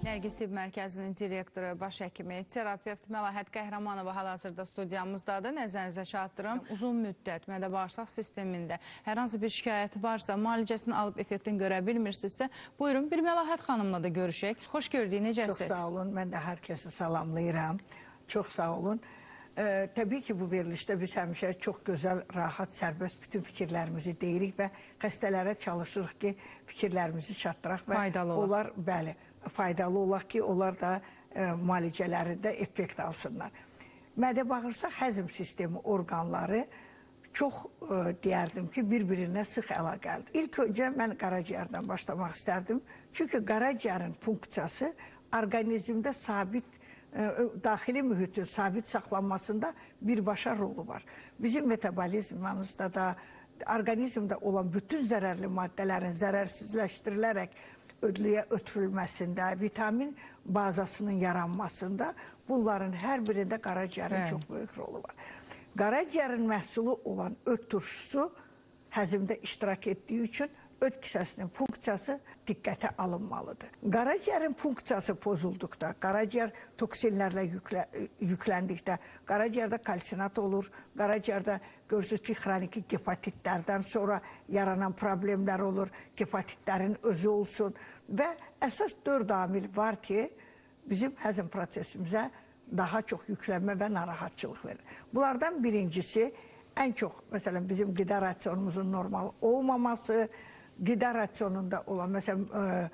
Nərgiz Tibb Mərkəzinin direktoru, baş həkimi, terapevt Məlahət Qəhrəmanova hal-hazırda studiyamızdadır. Nəzərinizə çatdırım. Uzun müddət mədə-bağırsaq sistemində hər hansı bir şikayət varsa, müalicəsini alıb effektini görə bilmirsinizsə, buyurun bir Məlahət xanımla da görüşək. Xoş gördük, necəsiniz? Çox sağ olun, mən də hər kəsi salamlayıram. Çox sağ olun. Təbii ki, bu verilişdə biz həmişə çox gözəl, rahat, sərbəst bütün fikirlərimizi deyirik və xəstələrə çalışırıq ki, fikirlərimizi çatdıraq və faydalı olaq. Onlar, bəli, faydalı olaq ki, onlar da müalicələrində effekt alsınlar. Mədə-bağırsaq həzm sistemi orqanları çox deyərdim ki, bir-birinə sıx əlaqəlidir. İlk öncə mən qaraciyərdən başlamaq istərdim. Çünki qaraciyərin funksiyası orqanizmdə sabit, daxili mühitin sabit saxlanmasında birbaşa rolu var. Bizim metabolizmamızda da, orqanizmdə olan bütün zərərli maddələrin zərərsizləşdirilərək ödlüyə ötürülməsində, vitamin bazasının yaranmasında bunların hər birində qaraciyərin çox böyük rolu var. Qaraciyərin məhsulu olan öd turşusu həzmdə iştirak etdiyi üçün öd kisəsinin funksiyası diqqətə alınmalıdır. Qaraciyərin funksiyası pozulduqda, qaraciyər toksinlərlə yükləndikdə, qaraciyərdə kalsinat olur, qaraciyərdə görürsünüz ki, xroniki hepatitlərdən sonra yaranan problemlər olur, hepatitlərin özü olsun və əsas 4 amil var ki, bizim həzm prosesimizə daha çox yüklənmə və narahatçılıq verir. Bunlardan birincisi, ən çox, məsələn, bizim qida rasionumuzun normal olmaması, qida rasionunda olan, məsələn,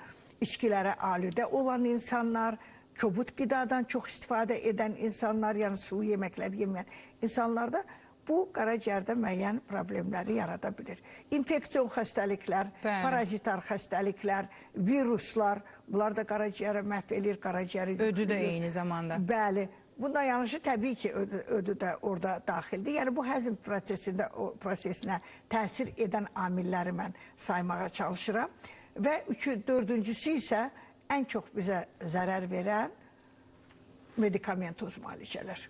içkilərə alüdə olan insanlar, kobud qidadan çox istifadə edən insanlar, yəni sulu yeməklər yeməyən insanlarda bu qaraciyərdə müəyyən problemləri yarada bilir. İnfeksiyon xəstəliklər, parazitar xəstəliklər, viruslar, bunlar da qaraciyərə məhv eləyir, qaraciyəri yükləyir. Ödü də eyni zamanda. Bəli. Bundan yanaşı təbii ki, ödü də orada daxildir. Yəni bu həzm prosesinə təsir edən amilləri mən saymağa çalışıram. Və dördüncüsü isə ən çox bizə zərər verən medikamentoz müalicələr.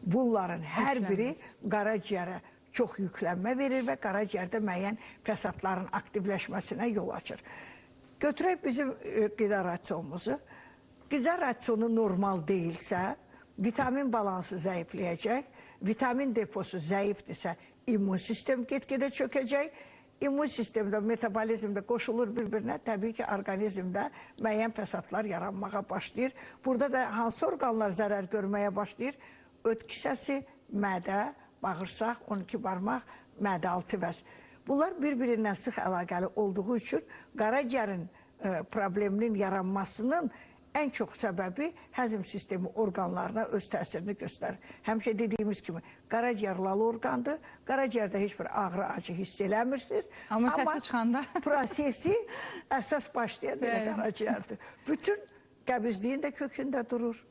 Bunların hər biri qaraciyərə çox yüklənmə verir və qaraciyərdə müəyyən fəsadların aktivləşməsinə yol açır. Götürək bizim qida rasionumuzu. Qida rasionu normal deyilsə, vitamin balansı zəifləyəcək, vitamin deposu zəifdirsə, immun sistem get-gedə çökəcək, immun sistemdə, metabolizmdə qoşulur bir-birinə, təbii ki, orqanizmdə müəyyən fəsadlar yaranmağa başlayır. Burada da hansı orqanlar zərər görməyə başlayır? Öd kisəsi, mədə, bağırsaq, 12 barmaq, mədə altı vəz. Bunlar bir-birindən sıx əlaqəli olduğu üçün qaraciyərin probleminin yaranmasının ən çox səbəbi həzm sistemi orqanlarına öz təsirini göstərir. Həmişə dediyimiz kimi, qaraciyər lal orqandır. Qaraciyərdə heç bir ağrı, acı hiss eləmirsiniz. Amma səsi çıxanda prosesi əsas başlayan elə qaraciyərdir. Bütün qəbizliyin də kökündə durur.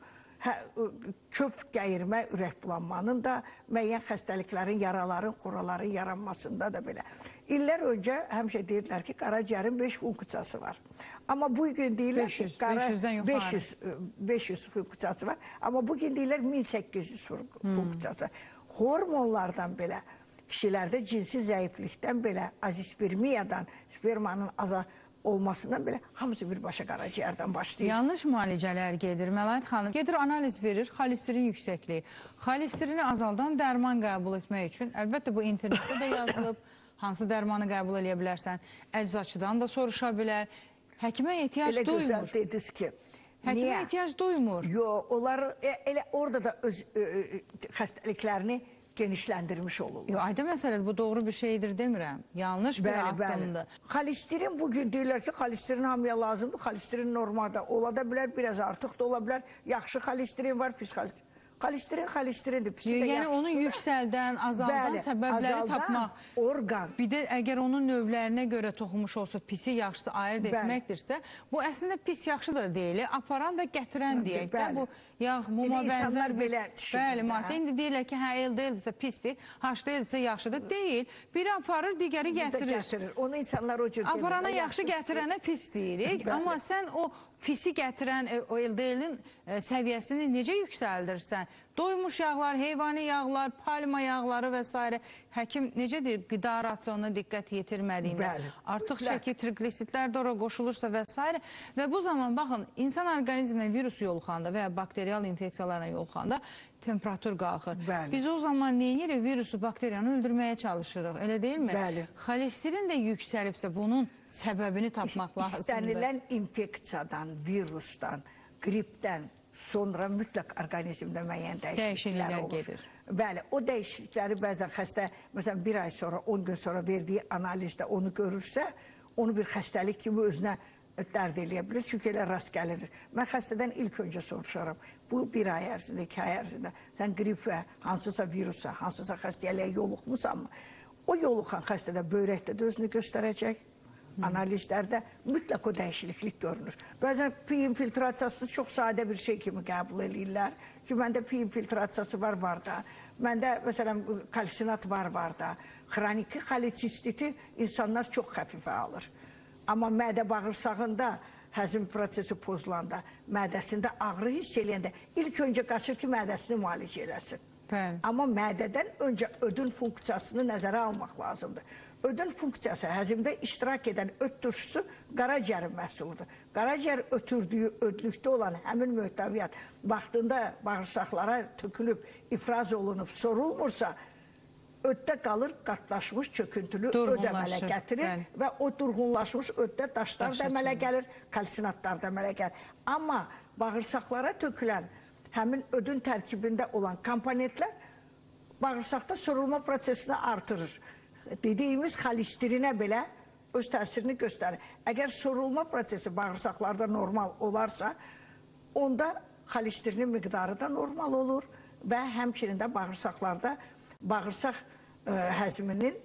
Köp gəyirmə, ürək bulanmanın da, müəyyən xəstəliklərin, yaraların, xoraların yaranmasında da belə. İllər öncə həmişə deyirdilər ki, qaraciyərin 5 funksiyası var. Amma bugün deyirlər ki, 500 funksiyası var. Amma bugün deyirlər 1800 funksiyası. Hormonlardan belə, kişilərdə cinsi zəiflikdən belə, azispermiyadan, spermanın aza olmasından belə hamısı birbaşa qaraciyərdən başlayır. Yanlış müalicələr gedir. Məlahət xanım gedir, analiz verir, xolesterin yüksəkliyi. Xolesterini azaldan dərman qəbul etmək üçün, əlbəttə bu internetdə də yazılıb, hansı dərmanı qəbul eləyə bilərsən, əczaçıdan da soruşa bilər. Həkimə ehtiyac elə duymur. Elə gözəl dediniz ki, həkimə ehtiyac duymur. Yox, onlar elə orada da öz xəstəliklərini genişləndirmiş olurlar. Yox, aydın məsələdir, bu doğru bir şeydir demirəm. Yanlış bir addımdır. Xolesterin bugün deyirlər ki, xolesterin hamıya lazımdır, xolesterin normalda ola da bilər, biraz artıq da ola bilər. Yaxşı xolesterin var, pis xolesterin. Xolesterin xolesterindir, pisi də yaxşısı. Yəni onu yüksəldən, azaldan səbəbləri tapmaq. Orqan. Bir də əgər onun növlərinə görə toxumuş olsa, pisi yaxşısı ayırt etməkdirsə, bu əslində pis yaxşı da deyil, aparan və gətirən deyək də. Bu yağ, muma bənzər bir... Bəli, maddə. İndi deyirlər ki, hə, LDL-dirsə pisdir, HDL-dirsə yaxşıdır. Deyil. Biri aparır, digəri gətirir. Onu insanlar o cür demir. Aparana yaxşı, gətirənə pis deyirik. Amma sən o pisi gətirən o LDL-in səviyyəsini necə yüksəldirsən? Doymuş yağlar, heyvani yağlar, palma yağları və s. Həkim necə deyir, qida rasionuna diqqət yetirmədiyində, artıq çəki, triqlisidlər də ora qoşulursa və s. Və bu zaman baxın, insan orqanizminə virus yoluxanda və ya bakterial infeksiyalarına yoluxanda temperatur qalxır. Bəli. Biz o zaman nə edirik? Virusu, bakteriyanı öldürməyə çalışırıq. Elə deyilmi? Bəli. Xolesterin də yüksəlibsə bunun səbəbini tapmaq lazımdır. İstənilən infeksiyadan, virusdan, qripdən sonra mütləq orqanizmdə müəyyən dəyişikliklər olur. Gedir. Bəli, o dəyişiklikləri bəzən xəstə, məsələn, bir ay sonra, 10 gün sonra verdiyi analizdə onu görürsə, onu bir xəstəlik kimi özünə dərd eləyə bilir, çünki elə rast gəlir. Mən xəstədən ilk öncə soruşaram. Bu bir ay ərzində, 2 ay ərzində sən qripə, hansısa virusa, hansısa xəstəliyə yoluxmusanmı? O yoluxan xəstədə böyrəkdə də özünü göstərəcək, analizlərdə mütləq o dəyişiklik görünür. Bəzən piy infiltrasiyasını çox sadə bir şey kimi qəbul eləyirlər ki, məndə piy infiltrasiyası var, var da, məndə məsələn kalsinat var, var da. Xroniki xolesistiti insanlar çox xəfifə alır. Amma mədə bağırsağında həzm prosesi pozulanda, mədəsində ağrı hiss eləyəndə ilk öncə qaçır ki, mədəsini müalicə eləsin. Bəli. Amma mədədən öncə ödün funksiyasını nəzərə almaq lazımdır. Ödün funksiyası həzmdə iştirak edən öd turşusu qaraciyərin məhsuludur. Qaraciyər ötürdüyü ödlükdə olan həmin möhtəviyyat vaxtında bağırsaqlara tökülüb, ifraz olunub, sorulmursa, öddə qalır, qatlaşmış, çöküntülü öd əmələ gətirir. Bəli. Və o durğunlaşmış öddə daşlar da əmələ gəlir, kalsinatlar da əmələ gəlir. Amma bağırsaqlara tökülən həmin ödün tərkibində olan komponentlər bağırsaqda sorulma prosesini artırır. Dediyimiz xolesterinə belə öz təsirini göstərir. Əgər sorulma prosesi bağırsaqlarda normal olarsa, onda xolesterinin miqdarı da normal olur və həmçinin də bağırsaqlarda bağırsaq həzminin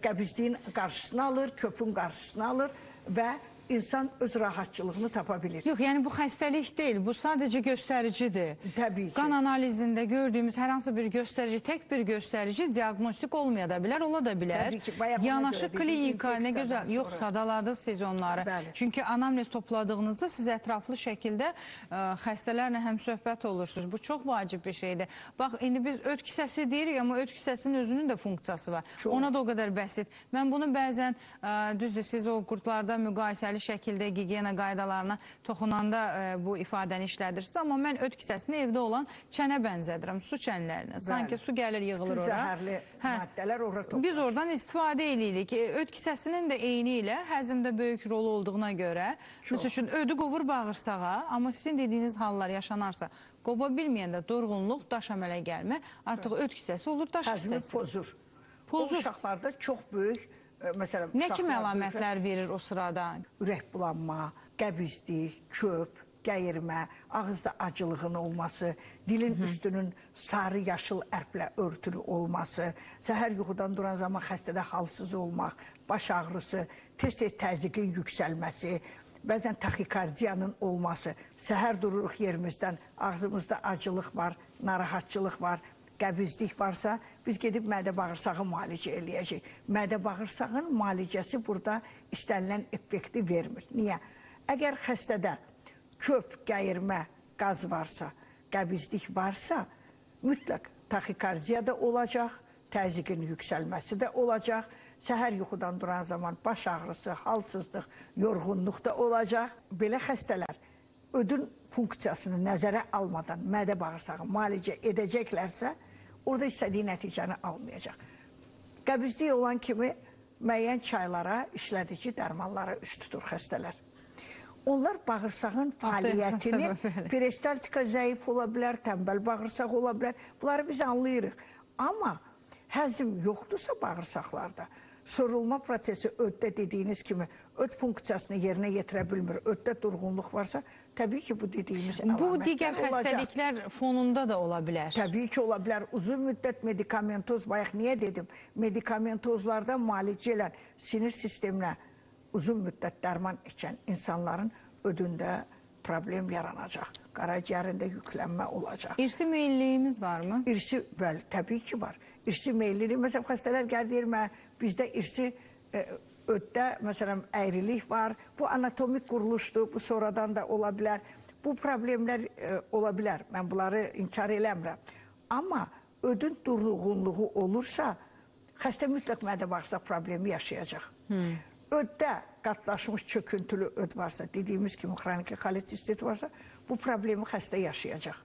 qəbizliyin qarşısını alır, köpün qarşısını alır və insan öz rahatçılığını tapa bilir. Yox, yəni bu xəstəlik deyil, bu sadəcə göstəricidir. Təbii ki. Qan analizində gördüyümüz hər hansı bir göstərici, tək bir göstərici diaqnostik olmaya da bilər, ola da bilər. Təbii ki, bayaq yanaşı klinika, nə gözəl, yox, sadaladınız siz onları. Bəli. Çünki anamnez topladığınızda siz ətraflı şəkildə xəstələrlə həmsöhbət olursunuz. Bu çox vacib bir şeydir. Bax, indi biz öd kisəsi deyirik, amma öd kisəsinin özünün də funksiyası var. Çox. Ona da o qədər bəsit. Mən bunu bəzən, düzdür, siz o qurdlarda müqayisəli şəkildə gigiyena qaydalarına toxunanda bu ifadəni işlədirsiniz. Amma mən öd kisəsini evdə olan çənə bənzədirəm, su çənlərinə. Sanki su gəlir, yığılır ora. Zəhərli maddələr ora toplanır. Biz oradan istifadə eləyirik. Öd kisəsinin də eyni ilə həzmdə böyük rolu olduğuna görə, məsəl üçün, ödü qovur bağırsağa, amma sizin dediyiniz hallar yaşanarsa, qova bilməyəndə durğunluq, daş əmələ gəlmə, artıq öd kisəsi olur, daş kisəsi. Həzmi pozur. O uşaqlarda çox böyük. Məsələn, nə kimi əlamətlər verir o sırada? Ürək bulanma, qəbizlik, köp, gəyirmə, ağızda acılığın olması, dilin üstünün sarı yaşıl ərplə örtülü olması, səhər yuxudan duran zaman xəstədə halsız olmaq, baş ağrısı, tez-tez təzyiqin yüksəlməsi, bəzən taxikardiyanın olması, səhər dururuq yerimizdən, ağzımızda acılıq var, narahatçılıq var, qəbizlik varsa, biz gedib mədə bağırsağı müalicə eləyəcəyik. Mədə bağırsağın müalicəsi burada istənilən effekti vermir. Niyə? Əgər xəstədə köp, gəyirmə, qaz varsa, qəbizlik varsa, mütləq taxikardiya da olacaq, təzyiqin yüksəlməsi də olacaq, səhər yuxudan duran zaman baş ağrısı, halsızlıq, yorğunluq da olacaq. Belə xəstələr ödün funksiyasını nəzərə almadan mədə bağırsağı müalicə edəcəklərsə, orada istədiyi nəticəni almayacaq. Qəbizlik olan kimi müəyyən çaylara, işlədici dərmanlara üst tutur xəstələr. Onlar bağırsağın fəaliyyətini, peristaltika zəif ola bilər, tənbəl bağırsaq ola bilər, bunları biz anlayırıq. Amma həzm yoxdursa bağırsaqlarda, sorulma prosesi öddə dediyiniz kimi öd funksiyasını yerinə yetirə bilmir, öddə durğunluq varsa, təbii ki, bu dediyimiz əlamətlər Bu digər xəstəliklər fonunda da ola bilər. Təbii ki, ola bilər. Uzun müddət medikamentoz, bayaq niyə dedim, medikamentozlardan müalicə elən sinir sisteminə uzun müddət dərman içən insanların ödündə problem yaranacaq. Qaraciyərində yüklənmə olacaq. İrsi meyilliyimiz varmı? İrsi, bəli, təbii ki var. İrsi meyillilik, məsələn, xəstələr gəlir, deyir, bizdə irsi öddə, məsələn, əyrilik var. Bu anatomik quruluşdur, bu sonradan da ola bilər. Bu problemlər ola bilər. Mən bunları inkar eləmirəm. Amma ödün durğunluğu olursa, xəstə mütləq mədə-bağırsaq problemi yaşayacaq. Öddə qatlaşmış çöküntülü öd varsa, dediyimiz kimi xroniki xolesistit varsa, bu problemi xəstə yaşayacaq.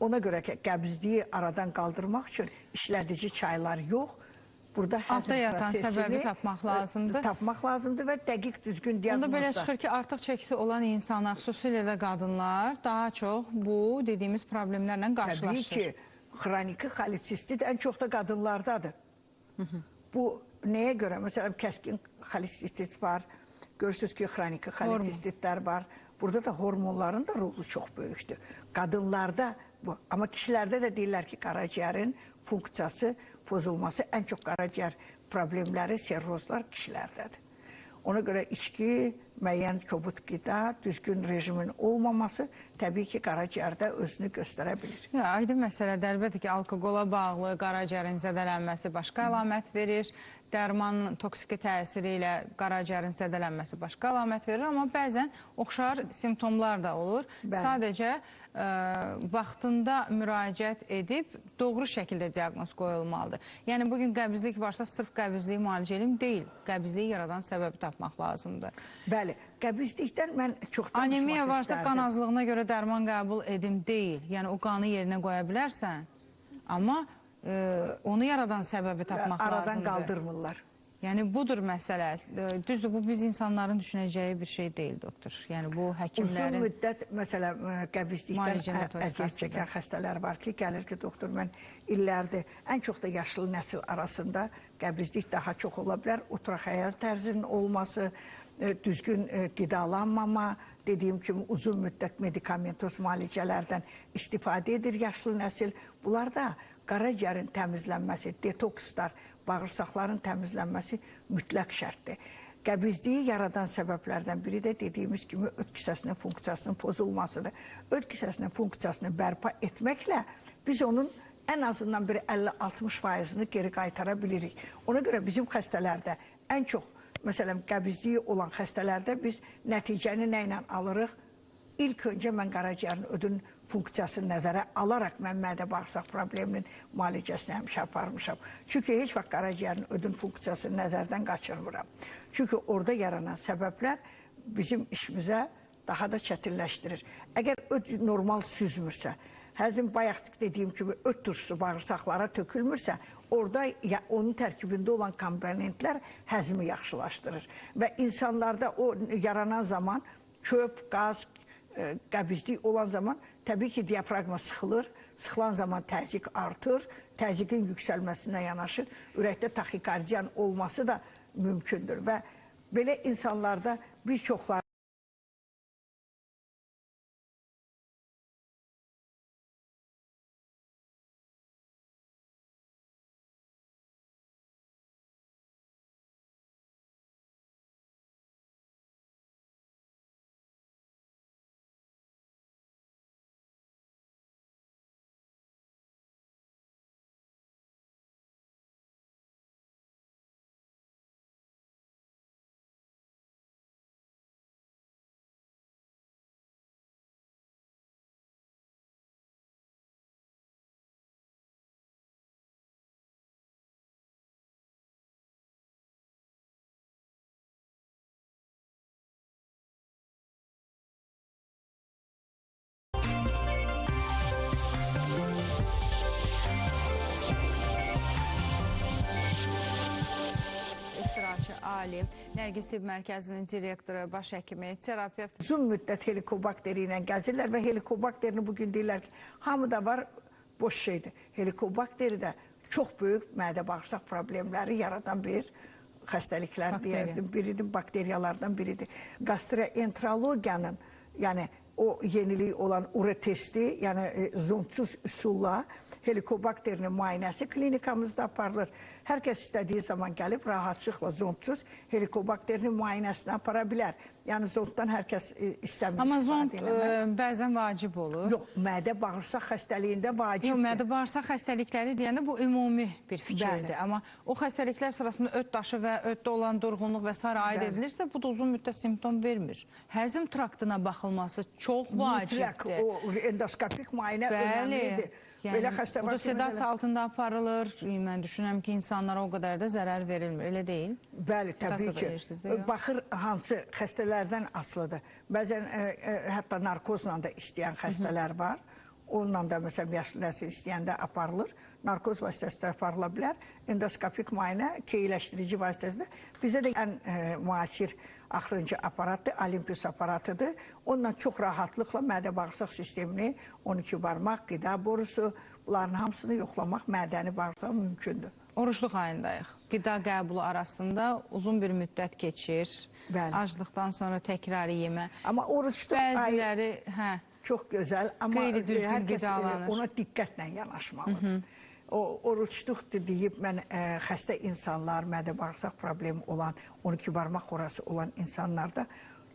Ona görə ki, qəbizliyi aradan qaldırmaq üçün işlədici çaylar yox, burada həzm prosesini tapmaq lazımdır. Tapmaq lazımdır və dəqiq düzgün diaqnozda. Onda belə çıxır ki, artıq çəkisi olan insanlar, xüsusilə də qadınlar daha çox bu dediyimiz problemlərlə qarşılaşır. Təbii ki, xroniki xolesistit ən çox da qadınlardadır. Bu nəyə görə? Məsələn, kəskin xolesistit var, görürsünüz ki, xroniki xolesistitlər var. Burada da hormonların da rolu çox böyükdür. Qadınlarda bu, amma kişilərdə də deyirlər ki, qaraciyərin funksiyası pozulması, ən çox qaraciyər problemləri, serrozlar kişilərdədir. Ona görə içki, müəyyən kobud qida, düzgün rejimin olmaması təbii ki, qaraciyərdə özünü göstərə bilir. Ya, aydın məsələdir. Əlbəttə ki, alkoqola bağlı qaraciyərin zədələnməsi başqa əlamət verir, dərman toksiki təsiri ilə qaraciyərin zədələnməsi başqa əlamət verir, amma bəzən oxşar simptomlar da olur. Bəli. Sadəcə vaxtında müraciət edib doğru şəkildə diaqnoz qoyulmalıdır. Yəni, bugün qəbizlik varsa, sırf qəbizliyi müalicə elm deyil, qəbizliyi yaradan səbəbi tapmaq lazımdır. Bəli, qəbizlikdən mən çox danışmaq Anemiya varsa, istərdim. Qan azlığına görə dərman qəbul edim deyil. Yəni, o qanı yerinə qoya bilərsən, amma onu yaradan səbəbi tapmaq aradan lazımdır. Qaldırmırlar. Yəni, budur məsələ. Düzdür, bu biz insanların düşünəcəyi bir şey deyil, doktor. Yəni, bu həkimlərin... Uzun müddət, məsələn, qəbizlikdən əziyyət çəkən xəstələr var ki, gəlir ki, doktor, mən illərdir, ən çox da yaşlı nəsil arasında qəbizlik daha çox ola bilər. Oturaq həyat tərzinin olması, düzgün qidalanmama, dediyim kimi uzun müddət medikamentoz müalicələrdən istifadə edir yaşlı nəsil. Bunlar da qaraciyərin təmizlənməsi, detokslar, bağırsaqların təmizlənməsi mütləq şərtdir. Qəbizliyi yaradan səbəblərdən biri də dediyimiz kimi öd kisəsinin funksiyasının pozulmasıdır. Öd kisəsinin funksiyasını bərpa etməklə biz onun ən azından bir 50-60%-ni geri qaytara bilirik. Ona görə bizim xəstələrdə ən çox, məsələn, qəbizliyi olan xəstələrdə biz nəticəni nə ilə alırıq? İlk öncə mən qaraciyərin ödün funksiyasını nəzərə alaraq mən mədə-bağırsaq probleminin müalicəsini həmişə aparmışam. Çünki heç vaxt qaraciyərin ödün funksiyasını nəzərdən qaçırmıram. Çünki orada yaranan səbəblər bizim işimizə daha da çətinləşdirir. Əgər öd normal süzmürsə, həzm bayaq dediyim kimi öd turşusu bağırsaqlara tökülmürsə, orada onun tərkibində olan komponentlər həzmi yaxşılaşdırır. Və insanlarda o yaranan zaman köp, qaz, qəbizlik olan zaman təbii ki, diafraqma sıxılır, sıxılan zaman təzyiq artır, təzyiqin yüksəlməsinə yanaşır, ürəkdə taxikardiyan olması da mümkündür və belə insanlarda bir çoxları alim, Nərgiz Tibb Mərkəzinin direktoru, baş həkimi, terapevt. Uzun müddət helikobakterilə ilə gəzirlər və helikobakterini bugün deyirlər ki, hamı da var, boş şeydir. Helikobakteri də çox böyük mədə-bağırsaq problemləri yaradan bir xəstəliklər deyərdim, biridir, bakteriyalardan biridir. Gastroenterologiyanın, yəni o yenilik olan uretesti, yəni zondsuz üsulla helikobakterinin müayinəsi klinikamızda aparılır. Hər kəs istədiyi zaman gəlib rahatçılıqla zondsuz helikobakterinin müayinəsini apara bilər. Yəni zonddan hər kəs istəmir. Amma zond bəzən vacib olur. Yox, mədə-bağırsaq xəstəliyində vacibdir. Yox, mədə-bağırsaq xəstəlikləri deyəndə bu ümumi bir fikirdir. Bəli. Amma o xəstəliklər sırasında öd daşı və öddə olan durğunluq və s. aid edilirsə, bu da uzun müddət simptom vermir. Həzm traktına baxılması çox vacibdir. Mütləq o endoskopik müayinə önəmlidir. Yəni, belə xəstə var ki, sedasiya altında aparılır. Mən düşünürəm ki, insanlara o qədər də zərər verilmir. Elə deyil? Bəli, təbii ki. Baxır hansı xəstələrdən asılıdır. Bəzən hətta narkozla da işləyən xəstələr var. Onunla da məsələn, yaşlı nəsil istəyəndə aparılır. Narkoz vasitəsilə aparıla bilər. Endoskopik müayinə keyləşdirici vasitəsilə. Bizdə də ən müasir axırıncı aparatdır, Olympus aparatıdır. Onunla çox rahatlıqla mədə-bağırsaq sistemini, 12 barmaq, qida borusu, bunların hamısını yoxlamaq mədəni bağırsaq mümkündür. Orucluq ayındayıq. Qida qəbulu arasında uzun bir müddət keçir. Bəli. Aclıqdan sonra təkrar yemə. Amma orucluq bəziləri, ayı çox gözəl, amma hər kəs ona diqqətlə yanaşmalıdır. O orucluqdur deyib, mən xəstə insanlar, mədə-bağırsaq problemi olan, 12 barmaq xorası olan insanlarda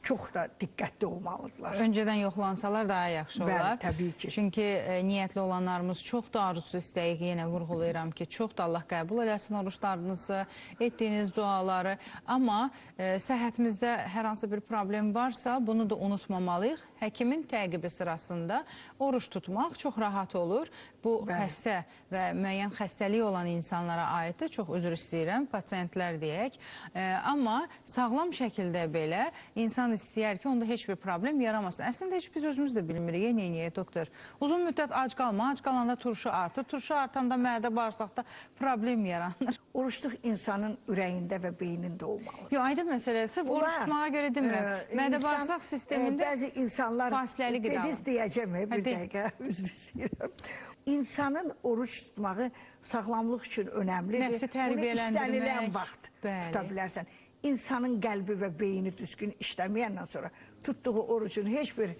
çox da diqqətli olmalıdırlar. Öncədən yoxlansalar daha yaxşı olar. Bəli, təbii ki. Çünki niyyətli olanlarımız çox da arzusu istəyik, yenə vurğulayıram ki, çox da Allah qəbul eləsin oruçlarınızı, etdiyiniz duaları. Amma səhhətimizdə hər hansı bir problem varsa, bunu da unutmamalıyıq. Həkimin təqibi sırasında oruç tutmaq çox rahat olur. Bu xəstə və müəyyən xəstəliyi olan insanlara aiddir. Çox üzr istəyirəm, pasientlər deyək. Amma sağlam şəkildə belə insan istəyər ki, onda heç bir problem yaramasın. Əslində, heç biz özümüz də bilmirik, niyə, doktor? Uzun müddət ac qalma, ac qalanda turşu artır, turşu artanda mədə bağırsaqda problem yaranır. Oruçluq insanın ürəyində və beynində olmalıdır. Yox, aydın məsələ, sırf oruç tutmağa görə demirəm. Mədə bağırsaq sistemində bəzi insanlar, fasiləli qidalar. Dediz deyəcəm, bir dəqiqə, üzr istəyirəm. İnsanın oruç tutmağı sağlamlıq üçün önəmlidir. Nəfsi tərbiyələndirmək. Bunu istənilən vaxt tuta bilərsən. İnsanın qəlbi və beyni düzgün işləməyəndən sonra tutduğu orucun heç bir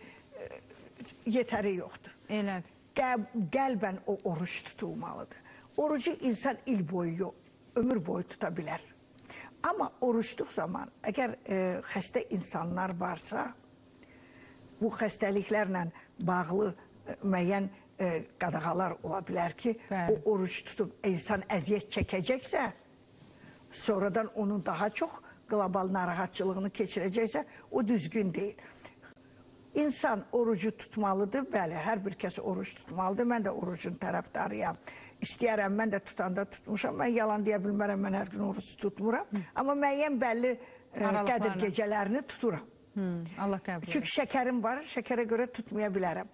yetəri yoxdur. Elədir. Qəlbən o oruç tutulmalıdır. Orucu insan il boyu, ömür boyu tuta bilər. Amma oruçluq zaman əgər xəstə insanlar varsa, bu xəstəliklərlə bağlı müəyyən qadağalar ola bilər ki, o oruç tutub insan əziyyət çəkəcəksə, sonradan onun daha çox qlobal narahatçılığını keçirəcəksə, o düzgün deyil. İnsan orucu tutmalıdır, bəli, hər bir kəs oruç tutmalıdır. Mən də orucun tərəfdarıyam. İstəyərəm, mən də tutanda tutmuşam. Mən yalan deyə bilmərəm, mən hər gün oruc tutmuram. Amma müəyyən bəlli Qədir gecələrini tuturam. Allah qəbul. Çünki şəkərim var, şəkərə görə tutmaya bilərəm.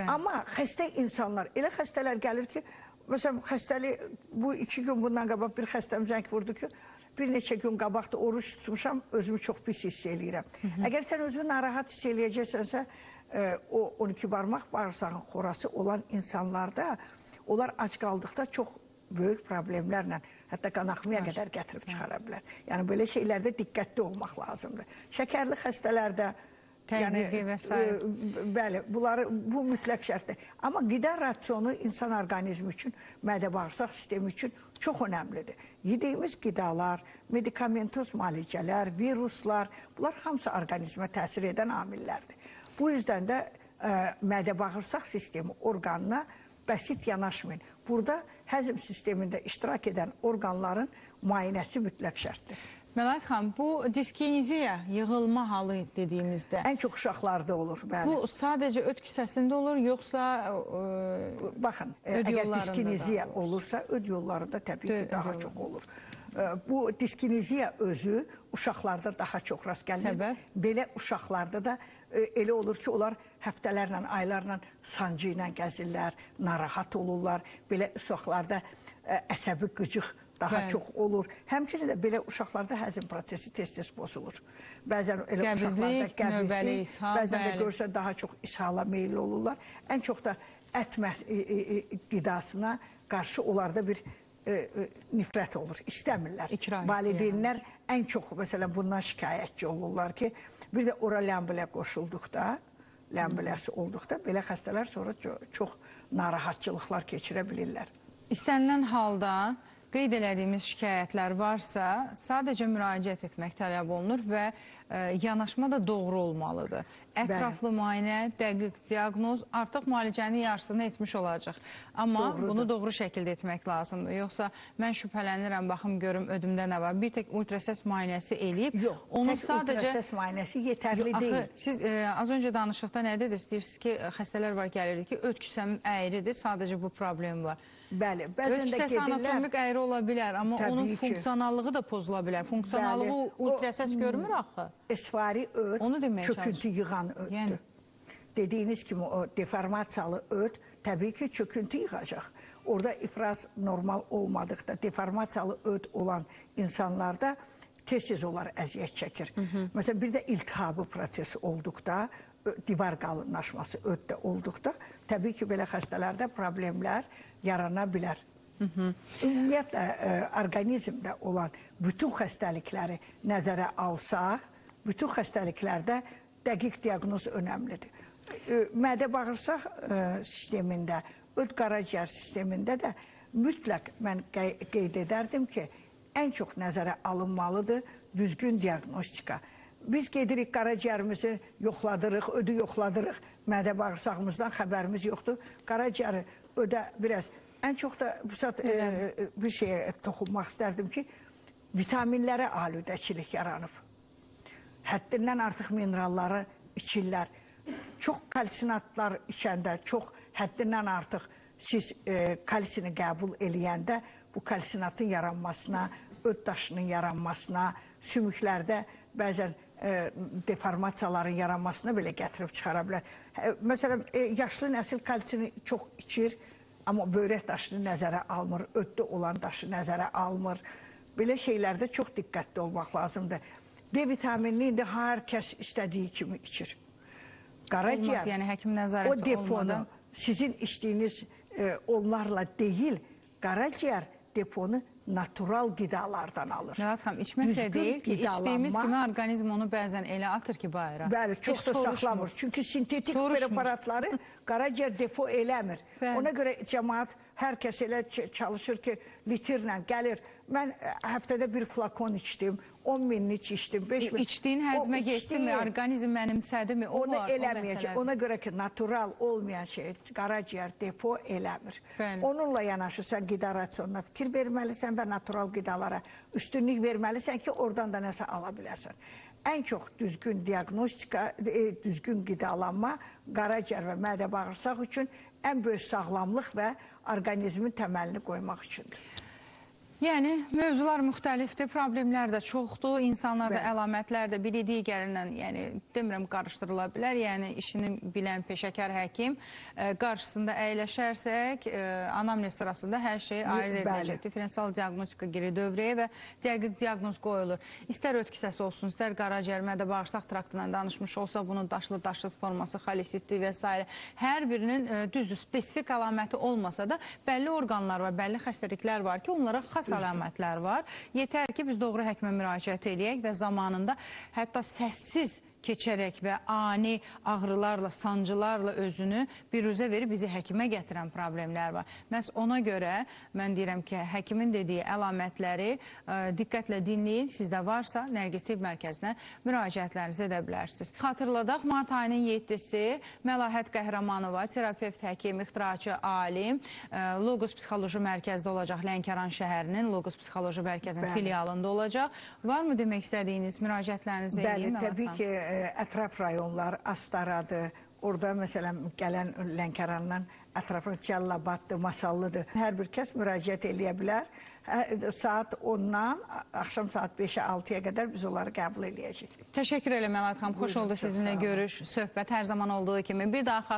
Amma xəstə insanlar, elə xəstələr gəlir ki, məsələn, xəstəlik, bu 2 gün bundan qabaq bir xəstəm zəng vurdu ki, bir neçə gün qabaqda oruç tutmuşam, özümü çox pis hiss eləyirəm. Əgər sən özünü narahat hiss eləyəcəksənsə, o 12 barmaq bağırsağın xorası olan insanlarda, onlar ac qaldıqda çox böyük problemlərlə, hətta qanaxmaya qədər gətirib çıxara bilər. Yəni, belə şeylərdə diqqətli olmaq lazımdır. Şəkərli xəstələrdə, təzyiqi və s. Bəli, bu mütləq şərtdir. Amma qida rasionu insan orqanizmi üçün, mədə-bağırsaq sistemi üçün çox önəmlidir. Yediyimiz qidalar, medikamentoz müalicələr, viruslar, bunlar hamısı orqanizmə təsir edən amillərdir. Bu yüzdən də mədə-bağırsaq sistemi orqanına bəsit yanaşmayın. Burada həzm sistemində iştirak edən orqanların müayinəsi mütləq şərtdir. Məlahət xanım, bu diskineziya, yığılma halı dediyimizdə... Ən çox uşaqlarda olur, bəli. Bu sadəcə öd kisəsində olur, yoxsa Baxın, əgər diskineziya olursa, öd yollarında təbii ki, daha çox olur. Bu diskineziya özü uşaqlarda daha çox rast gəlir. Səbəb? Belə uşaqlarda da elə olur ki, onlar həftələrlə, aylarla sancı ilə gəzirlər, narahat olurlar. Belə uşaqlarda əsəbi qıcıq daha çox olur. Həmçinin də belə uşaqlarda həzm prosesi tez-tez pozulur. Bəzən elə uşaqlarda qəbizlik, bəzən də görsə daha çox ishala meyilli olurlar. Ən çox da ət qidasına qarşı onlarda bir nifrət olur, istəmirlər. Valideynlər ən çox məsələn bundan şikayətçi olurlar ki, bir də ora ləmbilə qoşulduqda, ləmbiləsi olduqda belə xəstələr sonra çox narahatçılıqlar keçirə bilirlər. İstənilən halda qeyd elədiyimiz şikayətlər varsa, sadəcə müraciət etmək tələb olunur və yanaşma da doğru olmalıdır. Ətraflı müayinə, dəqiq diaqnoz artıq müalicənin yarısını etmiş olacaq. Amma Doğrudur. Bunu doğru şəkildə etmək lazımdır. Yoxsa mən şübhələnirəm, baxım görüm ödümdə nə var. Bir tək ultrasəs müayinəsi eləyib. Yox, onu tək sadəcə... ultrasəs müayinəsi yetərli Axı, deyil. Siz az öncə danışıqda nə dediniz? Deyirsiniz ki, xəstələr var gəlirdi ki, öd kisəmin əyridir, sadəcə bu problem var. Bəli, bəzən Öd də kisəsi gedirlər. Anatomik əyri ola bilər, amma Təbii onun ki. funksionallığı da pozula bilər. Funksionallığı Bəli, ultrasəs görmür axı. Esvari öd, Onu deməyə çöküntü yığan öddür. Yəni. Dediyiniz kimi o deformasiyalı öd təbii ki, çöküntü yığacaq. Orada ifraz normal olmadıqda deformasiyalı öd olan insanlarda tez-tez onlar əziyyət çəkir. Məsələn, bir də iltihabı prosesi olduqda, divar qalınlaşması öddə olduqda təbii ki, belə xəstələrdə problemlər yarana bilər. Ümumiyyətlə, orqanizmdə olan bütün xəstəlikləri nəzərə alsaq, bütün xəstəliklərdə dəqiq diaqnoz önəmlidir. Mədə-bağırsaq sistemində, öd qaraciyər sistemində də mütləq mən qeyd edərdim ki, ən çox nəzərə alınmalıdır düzgün diaqnostika. Biz gedirik qaraciyərimizi yoxladırıq, ödü yoxladırıq, mədə-bağırsağımızdan xəbərimiz yoxdur. Qaraciyəri ödə biraz, ən çox da bu saat bir şeyə toxunmaq istərdim ki, vitaminlərə alüdəçilik yaranıb. Həddindən artıq mineralları içirlər. Çox kalsinatlar içəndə, çox həddindən artıq siz kalsini qəbul eləyəndə bu kalsinatın yaranmasına, öd daşının yaranmasına, sümüklərdə bəzən deformasiyaların yaranmasına belə gətirib çıxara bilər. Məsələn, yaşlı nəsil kalsini çox içir, amma böyrək daşını nəzərə almır, öddə olan daşı nəzərə almır. Belə şeylərdə çox diqqətli olmaq lazımdır. D vitaminini indi hər kəs istədiyi kimi içir. Qaraciyər, yəni həkim nəzarəti o deponu olmadan... sizin içdiyiniz onlarla deyil, qaraciyər deponu natural qidalardan alır. Məlahət xanım, içməklə deyil ki, içdiyimiz kimi orqanizm onu bəzən elə atır ki bayıra. Bəli, çox da saxlamır. Çünki sintetik preparatları qaraciyər depo eləmir. Ona görə cəmaat, hər kəs elə çalışır ki, litrlə gəlir. Mən həftədə bir flakon içdim, 10 minlik içdim, 5 min. İçdiyin həzmə getdi mi, orqanizm mənimsədi mi, o onu var, o eləməyəcək. Ona görə ki, natural olmayan şey qaraciyər depo eləmir. Onunla yanaşı sən qida rasionuna fikir verməlisən və natural qidalara üstünlük verməlisən ki, oradan da nəsə ala biləsən. Ən çox düzgün diaqnostika, düzgün qidalanma qaraciyər və mədə-bağırsaq üçün ən böyük sağlamlıq və orqanizmin təməlini qoymaq üçündür. Yəni, mövzular müxtəlifdir, problemlər də çoxdur, insanlarda əlamətlər də biri digərindən, yəni, demirəm, qarışdırıla bilər, yəni, işini bilən peşəkar həkim qarşısında əyləşərsək, anamnez sırasında hər şey ayırt ediləcək. Diferensial diaqnostika girir dövrəyə və dəqiq diaqnoz qoyulur. İstər öd kisəsi olsun, istər qaraciyər, mədə-bağırsaq traktından danışmış olsa, bunun daşlı, daşsız forması, xolesisti və s. Hər birinin düzdür, spesifik əlaməti olmasa da bəlli orqanlar var, bəlli xəstəliklər var ki, onlara xas əlamətlər var. Yetər ki, biz doğru həkimə müraciət eləyək və zamanında hətta səssiz keçərək və ani ağrılarla, sancılarla özünü biruzə verib bizi həkimə gətirən problemlər var. Məhz ona görə mən deyirəm ki, həkimin dediyi əlamətləri diqqətlə dinləyin. Sizdə varsa Nərgiz Tibb Mərkəzinə müraciətlərinizi edə bilərsiniz. Xatırladaq, mart ayının 7-si Məlahət Qəhrəmanova, terapevt həkim, ixtiraçı, alim, Logos Psixoloji Mərkəzdə olacaq, Lənkəran şəhərinin Logos Psixoloji Mərkəzinin filialında olacaq. Var mı demək istədiyiniz, müraciətlərinizi eləyin? Bəli, təbii ki, ətraf rayonlar, Astaradır, orada məsələn gələn Lənkərandan ətrafı Cəllabaddır, Masallıdır. Hər bir kəs müraciət eləyə bilər. Saat 10-dan axşam saat 5-ə 6-ya qədər biz onları qəbul eləyəcəyik. Təşəkkür edirəm Məlahət xanım. Xoş oldu sizinlə görüş, söhbət hər zaman olduğu kimi. Bir daha